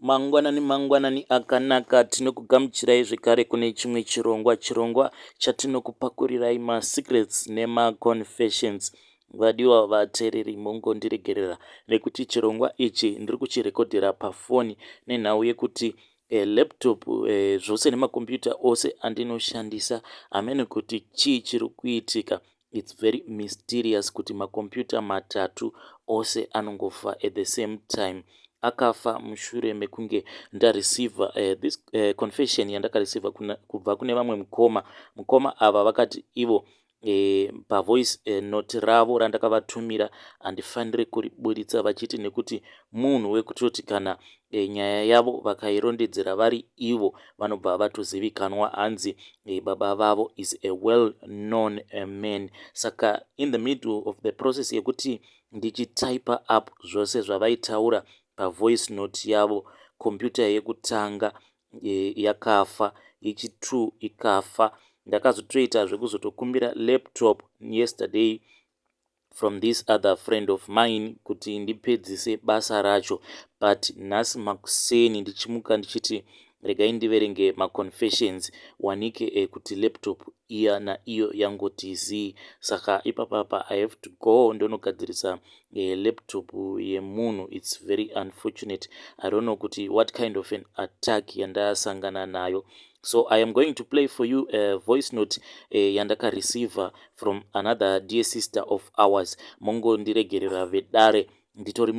Mangwanani mangwanani akanaka, tinokugamuchirai zvekare kune chimwe chirongwa, chirongwa chatinokupakurirai masecrets nemaconfessions. Vadiwa vateereri mongondiregerera nekuti chirongwa ichi ndiri kuchirekodhera pafoni nenhau yekuti laptop zvose nemakombiyuta ose andinoshandisa hameno kuti chii chiri kuitika. It's very mysterious kuti makombiyuta matatu ose anongofa at the same time. Akafa mushure mekunge ndareceiva this confession yandakareceiva kubva kune vamwe mukoma. Mukoma ava vakati ivo pavoice note ravo randakavatumira handifaniri kuriburitsa, vachiti nekuti munhu wekutoti kana nyaya yavo vakairondedzera vari ivo vanobva vatozivikanwa, hanzi baba vavo is a well known man. Saka in the middle of the process yekuti ndichitaipa up zvose zvavaitaura pavoice note yavo, kombiyuta yekutanga yakafa, yechi2 ikafa. Ndakazotoita zvekuzotokumbira laptop yesterday from this other friend of mine kuti ndipedzise basa racho, but nhasi makuseni ndichimuka ndichiti regai ndiverenge maconfessions, wanike kuti laptop iya naiyo yangoti zii. Saka ipapapa I have to go ndonogadzirisa laptop yemunhu. It's very unfortunate. I don't know kuti what kind of an attack yandasangana nayo. So I am going to play for you a voice note yandakareceiver from another dear sister of ours. Mongondiregerera vedare, nditori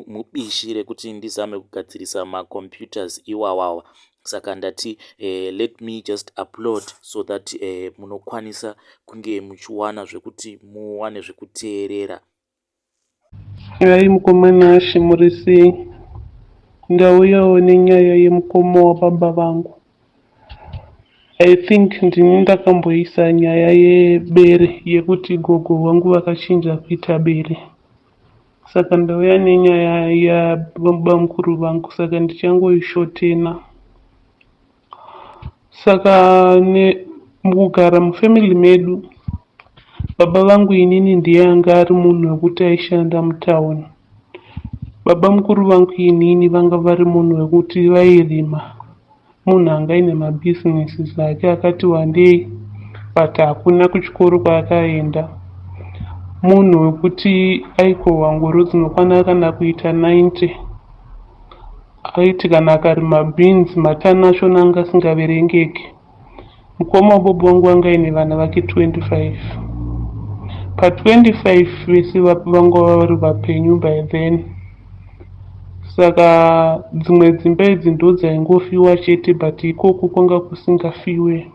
mubishi rekuti ndizame kugadzirisa macomputers iwawawa. Saka ndati let me just upload so that munokwanisa kunge muchiwana zvekuti muwane zvekuteerera. Hai mukoma Nashe, muri sei? Ndauyawo nenyaya yemukoma wababa vangu. I think ndini ndakamboisa nyaya yebere, yekuti gogo vangu vakachinja kuita bere. Saka ndauya nenyaya yababamukuru vangu, saka ndichangoishortena. Saka mukugara mufamily medu, baba vangu inini ndiye anga ari munhu wekuti aishanda mutauni. Baba mukuru vangu inini vanga vari munhu wekuti vairima, munhu anga aine mabhizinesi ake akati wandei, but hakuna kuchikoro kwaakaenda. Munhu wekuti aikohwa ngoro dzinokwana kana kuita 90. Aiti kana akarima beans, matani achona anga asingaverengeki. Mukoma wababa vangu anga aine vana vake 25. Pa25 vese vanga vari vapenyu by then. Saka dzimwe dzimba idzi ndo dzaingofiwa chete, but ikoko kwanga kusingafiwe.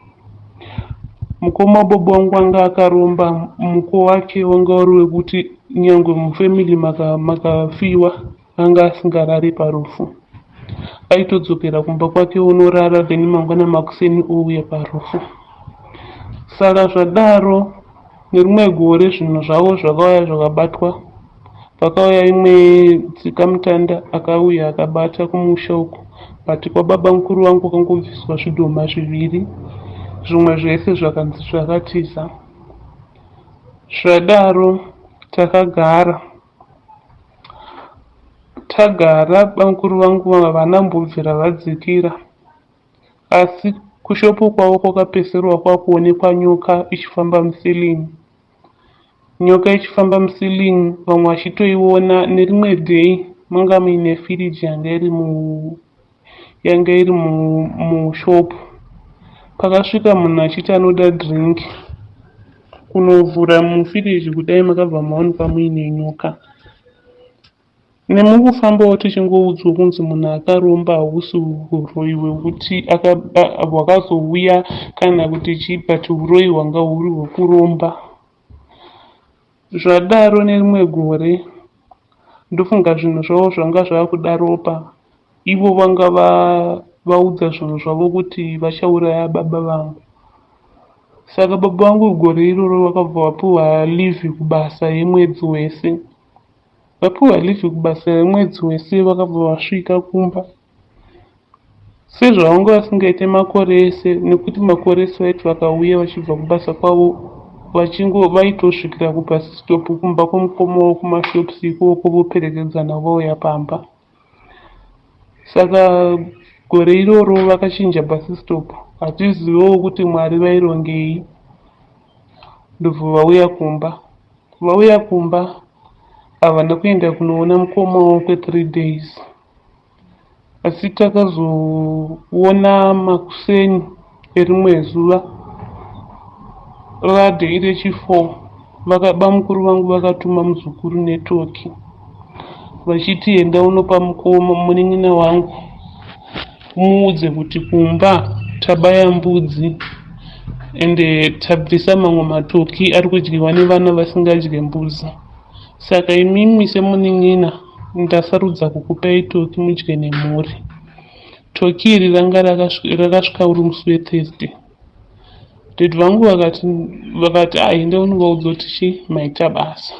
Mukoma wababa vangu anga akaromba. Muko wake wanga uri wekuti nyangwe mufamily makafiwa, anga asingarari parufu. Aitodzokera kumba kwake onorara, then mangwana makuseni ouya parufu. Saka zvadaro, nerimwe gore zvinhu zvavo zvakauya zvakabatwa. Pakauya imwe tsikamutanda akauya akabata kumusha uku, but kwababa mukuru vangu kwakangobviswa zvidhoma zviviri, zvimwe zvese zvakanzi zvakatiza. Zvadaro takagara tagara, bamukuru vangu havana kumbobvira vadzikira, asi kushopu kwavo kwakapedzisirwa kwakuonekwa nyoka ichifamba muceiling, nyoka ichifamba muceiling, vamwe vachitoiona. Nerimwe day manga muine firiji yanga iri mushopu. Pakasvika munhu achiti anoda drink, kunovhura mufiriji kudai, makabva maonekwa muine nyoka. Nemukufambawo tichingoudzwa kunzi munhu akaromba, hausi uroyi hwekuti hwakazouya kana kuti chii, but uroyi hwanga huri hwekuromba. Zvadaro, nerimwe gore, ndofunga zvinhu zvavo zvanga zvakuda ropa. Ivo vanga vaudza zvinhu zvavo kuti vachauraya baba vangu. Saka baba vangu gore iroro vakabva vapiwa leave kubasa yemwedzi wese. Vapiwa leave kubasa yemwedzi wese, vakabva vasvika kumba sezvavanga vasingaite makore ese, nekuti makore ese vaiti vakauya vachibva kubasa kwavo, vaitosvikira kubus stop kumba kwomukoma wavo kumashops ikoko, voperekedzana vouya pamba. Saka gore iroro vakachinja bus stop. Hatizivewo kuti Mwari vairongei. Ndobva vauya kumba. Vauya kumba havana kuenda kunoona mukoma wavo kwe3 days. Asi takazoona makuseni erimwe zuva raday rechi4 bamukuru vangu vakatuma muzukuru netoki vachiti enda unopa mukoma munin'ina wangu umuudze kuti kumba tabaya mbudzi ende tabvisa mamwe matoki ari kudyiwa nevana vasingadye mbudzi. Saka imimi semunin'ina ndasarudza kukupai toki mudye nemhuri. Toki iri ranga rakasvika uri musi weThursday. Daddy vangu vakati vakati ah enda unovaudza kuti chii maita basa.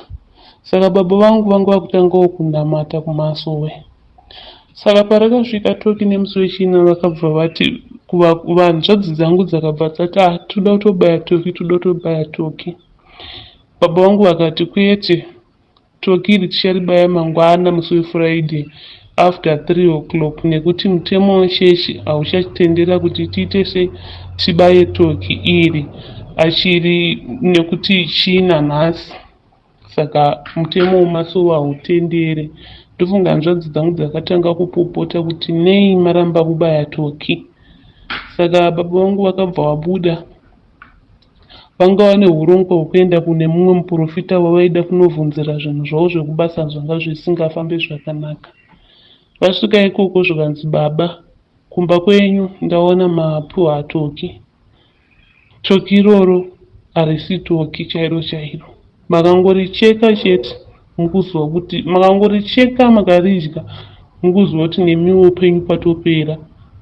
Saka baba vangu vanga vakutangawo kunamata kumasowe. Saka parakasvika toki nemusi wechina vakabva vati hanzvadzi dzangu dzakabva dzati ah toda kutobaya toki toda kutobaya toki. Baba vangu vakati kwete toki iri ticharibaya mangwana musi weFriday after 3 o'clock nekuti mutemo wechechi hauchatendera kuti tiite sei tibaye toki iri achiri nekuti china nhasi saka mutemo wemasowe hautendere. Ndofunga hanzvadzi dzangu dzakatanga kupopota kuti nei maramba kubaya toki. Saka baba vangu vakabva vabuda vanga vane hurongwa hwekuenda kune mumwe muprofita wavaida kunovhunzira zvinhu zvavo zvekubasa zvanga zvisingafambi zvakanaka. Vasvika ikoko zvikanzi baba kumba kwenyu ndaona mapuwa atoki. Toki iroro harisi toki chairo chairo. Makangoricheka chete mukuziva kuti makangoricheka makaridya mukuziva kuti nemiwo penyu patopera.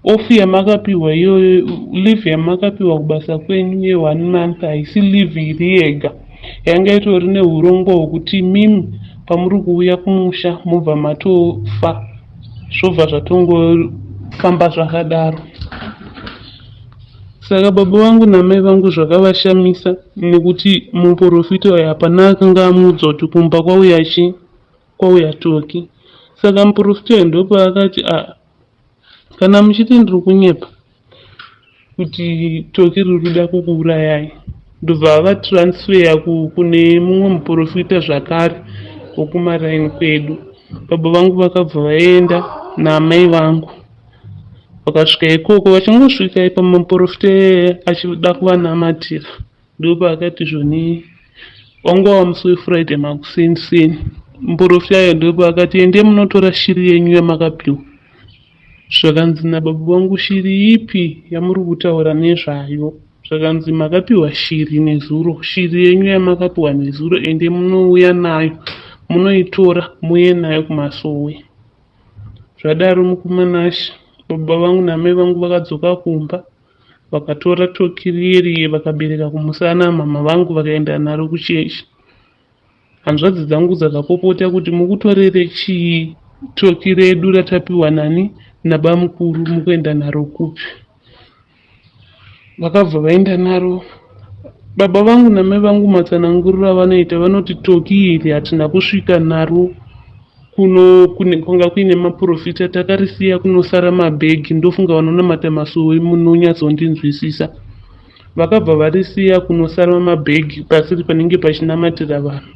Off yamakapihwa iyoyo leave yamakapihwa kubasa kwenyu ye1 month haisi leave iri yega. Yanga itori nehurongwa hwekuti imimi pamuri kuuya kumusha mobva matofa zvobva zvatongofamba zvakadaro. Saka baba vangu namai vangu zvakavashamisa nekuti muprofita uyu hapana akanga amuudza kuti kumba kwauya chii kwauya toki. Saka muprofita uyu ndopaakati ah kana muchiti ndiri kunyepa kuti toki riri kuda kukuurayai ndobva vatransfer kune mumwe muprofita zvakare wokumaraini kwedu. Baba vangu vakabva vaenda naamai vangu vakasvika ikoko vachingosvika ipa muprofita iyeye achida kuvanamatira ndopaakati zvoni wanga wava musi weFriday makuseni-seni muprofita uyu ndopaakati endei munotora shiri yenyu yamakapiwa. Zvakanzi nababa vangu shiri ipi yamuri kutaura nezvayo? Zvakanzi makapiwa shiri nezuro. Shiri yenyu yamakapiwa nezuro ende munouya nayo munoitora muuye nayo kumasowe. Zvadaro mukoma Nashe baba vangu namai vangu vakadzoka kumba vakatora toki riye riye vakabereka kumusana mama vangu vakaenda naro kuchechi. Hanzvadzi dzangu dzakapopota kuti mukutorere chii toki redu ratapiwa nani nabamukuru mukuenda naro kupi. Vakabva vaenda naro. Baba vangu namai vangu matsananguriro avanoita vanoti toki iri hatina kusvika naro kuno kune kwanga kuine maprofita takarisiya kunosara mabhegi ndofunga vanonamata masowe munonyatsondinzwisisa. Vakabva varisiya kunosara mabhegi pasiri panenge pachinamatira vanhu.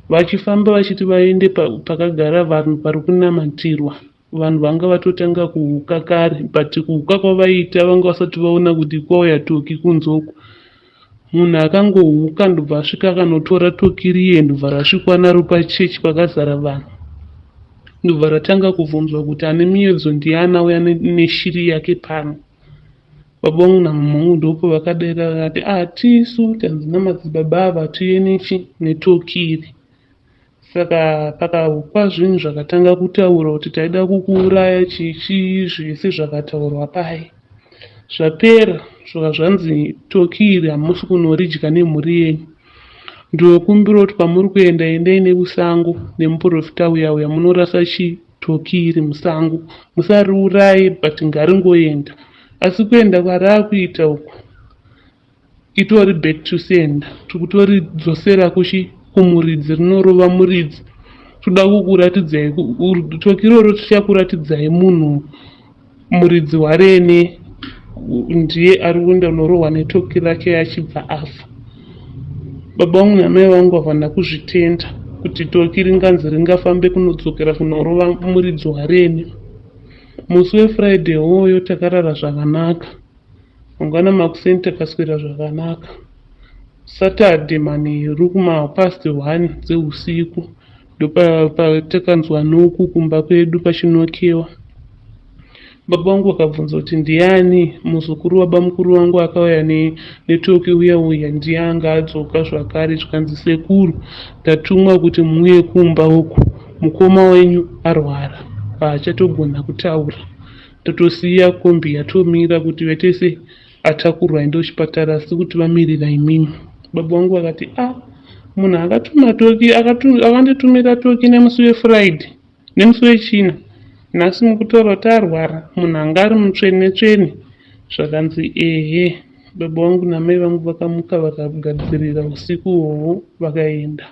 Vachifamba vachiti vaende pakagara vanhu pari kunamatirwa. Vanhu vanga vatotanga kuhuka kare but kuhuka kwavaiita vanga vasati vaona kuti kwauya toki kunze uku. Munhu akangohuka ndobva asvika akanotora toki riye ndobva rasvikwa naro pachechi pakazara vanhu. Ndobva ratanga kubvunzwa kuti ane miyedzo ndiani auya neshiri yake pano. Baba vangu namama vangu ndopavakadaira vakati ah tisu tanzi namadzibaba ava tiuye nechi netoki iri. Saka pakahukwa zvinhu zvakatanga kutaura kuti taida kukuuraya chii chii zvese zvakataurwa paye. Zvapera zvika zvanzi toki iri hamusi kunoridya nemhuri yenyu. Ndinokumbira kuti kwamuri kuenda endai nekusango nemuprofita uya uya munorasa chii toki iri musango. Musariuraye but ngaringoenda. Asi kuenda kwaraakuita uku itori back to sender tikutoridzosera kuchi kumuridzi rinorova muridzi. Toda kukuratidzai toki iroro tichakuratidzai munhu muridzi waRene ndiye ari kuenda kunorohwa netoki rake achibva afa. Baba vangu namai vangu havana kuzvitenda kuti toki ringanzi ringafambe kunodzokera kunorova muridzi waRene. Musi weFriday iwoyo takarara zvakanaka. Mangwana makuseni takaswera zvakanaka. Saturday manheru kuma past 1 dzehusiku ndopatakanzwa noku kumba kwedu pachinokewa. Baba vangu vakabvunza kuti ndiani muzukuru wabamukuru vangu akauya netoki uya uya ndiye anga adzoka zvakare zvikanzi sekuru ndatumwa kuti muuye kumba uku mukoma wenyu arwara haachatogona kutaura totosiya kombi yatomira kuti vaite atakurwa aende kuchipatara asi kuti vamirira imimi. Baba vangu vakati ah munhu akatuma toki akanditumira toki nemusi weFriday nemusi weChina nhasi mukutaura kuti arwara munhu anga ari mutsvene tsvene zvakanzi ehe. Baba vangu namai vangu vakamuka vakagadzirira usiku uhwohwo vakaenda.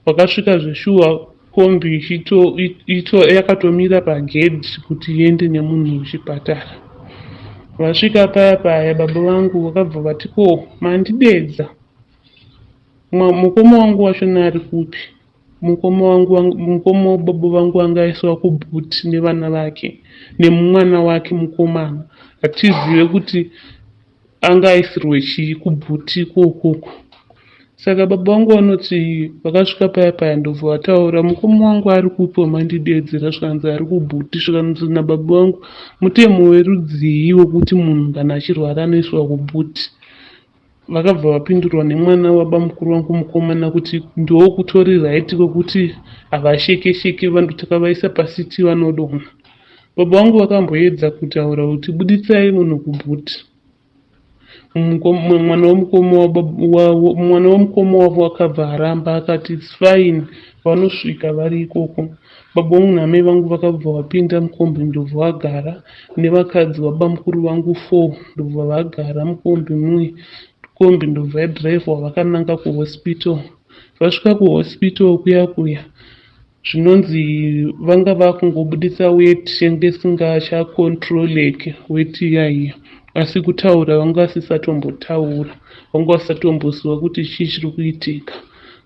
Vakasvika zveshuwa kombi yakatomira pagedhi kuti iende nemunhu kuchipatara. Vasvika paya paya baba vangu vakabva vati ko mandidedza mukoma wangu wachona ari kupi? Mukoma wababa vangu anga aiswa kubhuti nevana vake nemwana wake mukomana. Hatizive kuti anga aisirwe chii kubhuti ikokoko. Saka baba vangu vanoti vakasvika paya paya ndobva vataura mukoma wangu ari kupi wamandidedzera zvikanzi ari kubhuti zvikanzi nababa vangu mutemo werudzii wekuti munhu kana achirwara anoiswa kubhuti. Vakabva vapindurwa nemwana wabamukuru vangu mukomana kuti ndokutori right kwekuti havasheke sheke vanhu takavaisa pasiti vanodonha. Baba vangu vakamboedza kutaura kuti buditsai munhu kubhuti. Mwana wemukoma wavo akabva aramba akati its fine vanosvika vari ikoko. Baba vangu namai vangu vakabva vapinda mukombi ndobva vagara nevakadzi vabamukuru vangu 4 ndobva vagara mukombi mumwe. Kombi ndobva yadhiraivhwa vakananga kuhospital. Vasvika kuhospital kuya kuya zvinonzi vanga vakungobudisa weti yange isingachakontroleki weti iya iya asi kutaura vanga vasisatombotaura vanga vasisatomboziva kuti chii chiri kuitika.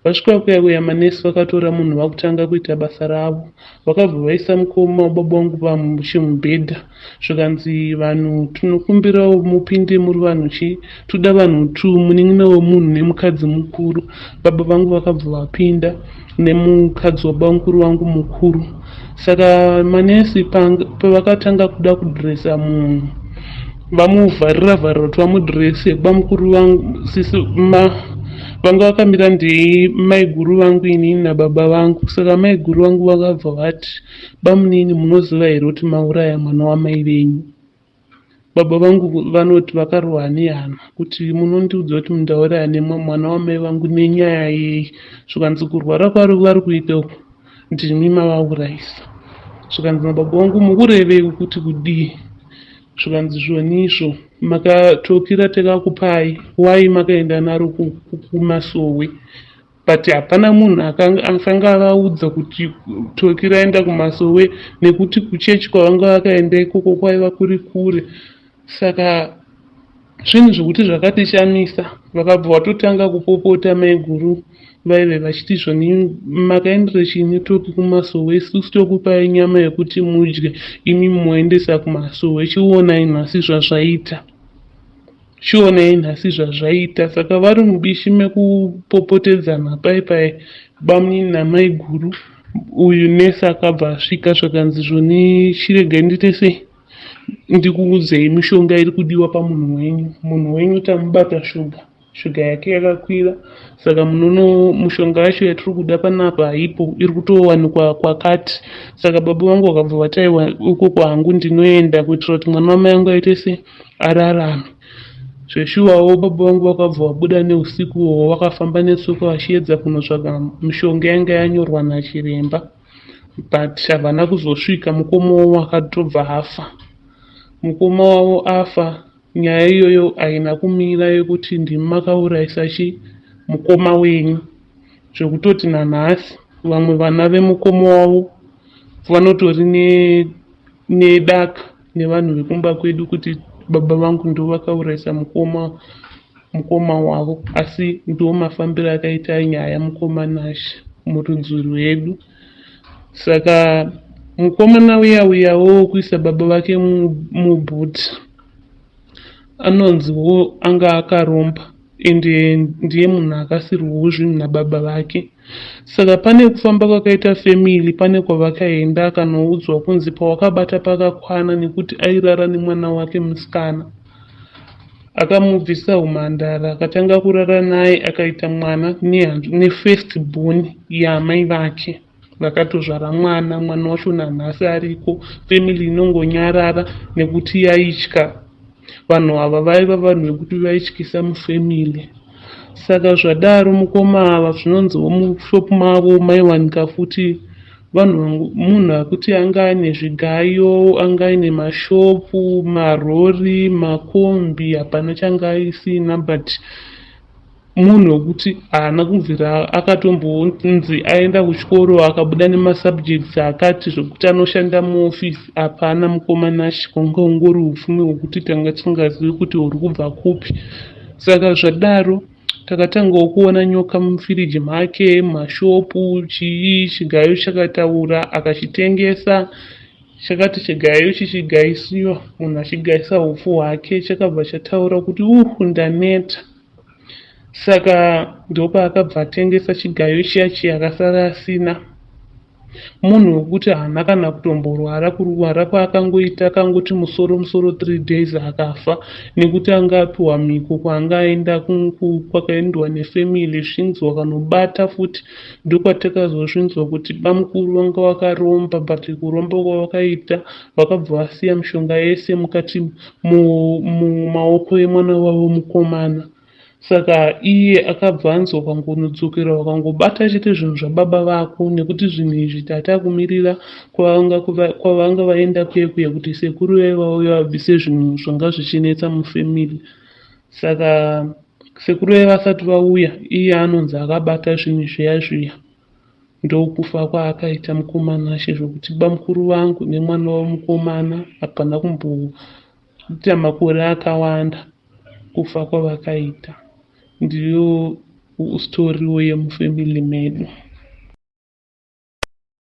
Vasvika kuya kuya manesi vakatora munhu vakutanga kuita basa ravo. Vakabva vaisa mukoma wababa vangu pachimubhedha zvikanzi vanhu tinokumbirawo mupinde muri vanhu chii toda vanhu 2 munin'ina wemunhu nemukadzi mukuru. Baba vangu vakabva vapinda nemukadzi wabamukuru vangu mukuru. Saka manesi pavakatanga kuda kudhiresa munhu vamuvharira vharira kuti vamudhirese bamukuru vangu sisi vanga vakamira ndimaiguru vangu inini nababa vangu. Saka maiguru vangu vakabva vati bamunini munoziva here kuti mauraya mwana wamai venyu. Baba vangu vanoti vakarohwa nehana kuti munondiudza kuti ndauraya mwana wamai vangu nenyaya yei. Zvikanzi kurwara kwavari kuita uku ndimi mavaurayisa. Zvikanzi nababa vangu mukurevei kuti kudii? Zvikanzi zvonizvo makatoki ratakakupai wai makaenda naro kumasowe but hapana munhu akanga avaudza kuti toki raenda kumasowe nekuti kuchechi kwavanga vakaenda ikoko kwaiva kuri kure. Saka zvinhu zvokuti zvakatishamisa vakabva vatotanga kupopota maiguru vaive vachiti zvoni makaendera chinyi toki kumasowe isusu tokupai nyama yekuti mudye imi moendesa kumasowe chionai nhasi zvazvaita. Chionai nhasi zvazvaita. Saka vari mubishi mekupopotedzana pai pai bamunini namaiguru uyu nesi akabva asvika zvakanzi zvoni chiregai ndiite sei ndikuudzei mishonga iri kudiwa pamunhu wenyu. Munhu wenyu tamubata shuga shuga yake yakakwira saka munono mushonga yacho yatiri kuda panapa haipo iri kutowanikwa kwakati. Saka baba vangu vakabva vati aiwa uko kwangu ndinoenda kuitira kuti mwana wamai vangu aite sei ararame. Zveshuwawo baba vangu vakabva vabuda neusiku uhwo vakafamba netsoka vachiedza kunotsvaga mishonga yanga yanyorwa nachiremba but havana kuzosvika mukoma wavo akatobva afa. Mukoma wavo afa nyaya iyoyo haina kumira yekuti ndimi makaurayisa chi mukoma wenyu zvekutoti nanhasi. Vamwe vana vemukoma wavo vanotori nedaka nevanhu vekumba kwedu kuti baba vangu ndivo vakaurayisa mukoma mukoma wavo. Asi ndiwo mafambiro akaita nyaya mukoma Nashe murudzi rwedu. Saka mukomana uya uyawo wekuisa baba vake mubhuti anonziwo anga akaromba ende ndiye munhu akasirwawo zvinhu nababa vake. Saka pane kufamba kwakaita family pane kwavakaenda akanoudzwa kunzi pawakabata pakakwana nekuti airara nemwana wake musikana. Akamubvisa humhandara akatanga kurara naye akaita mwana nefirst born yaamai vake. Vakatozvara mwana, mwana wacho nanhasi ariko. Family inongonyarara nekuti yaitya. Vanhu ava vaiva vanhu vekuti vaityisa mufamily. Saka zvadaro mukoma ava zvinonziwo mushop mavo maiwanika futi vanhu munhu akuti anga aine zvigayo, anga aine mashopu, marori, makombi, hapana changa aisina but munhu wekuti haana kubvira akatombonzi aenda kuchikoro akabuda nemasubjects akati zvekuti anoshanda muofisi hapana mukoma Nashe kwanga hungori hupfumi hwekuti tanga tisingazivi kuti huri kubva kupi. Saka zvadaro takatangawo kuona nyoka mufiriji make, mumashopu, chii chigayo chakataura akachitengesa. Chakati chigayo chichigaisiwa munhu achigaisa hupfu hwake chakabva chataura kuti uhu ndaneta. Saka ndopaakabva atengesa chigayo chiya chiya akasara asina. Munhu wekuti haana kana kutomborwara, kurwara kwaakangoita akangoti musoro musoro 3 days akafa nekuti anga apiwa mhiko kwaanga aenda kwakaendwa nefamily zvinzi wakanobata futi ndokwatakazozvinzwa kuti bamukuru vanga vakaromba but kuromba kwavakaita vakabva vasiya mishonga yese mukati mumaoko emwana wavo mukomana. Saka iye akabva anzi wakangonodzokera wakangobata chete zvinhu zvababa vako nekuti zvinhu izvi tatakumirira kwavanga vaenda kuye kuye kuti sekuru vaiva vauya vabvise zvinhu zvanga zvichinetsa mufamily. Saka sekuru vaiva vasati vauya iye anonzi akabata zvinhu zviya zviya. Ndokufa kwaakaita mukoma Nashe zvokuti bamukuru vangu nemwana wavo mukomana hapana kumboita makore akawanda kufa kwavakaita. Ndiyo storiwo yemufamily medu.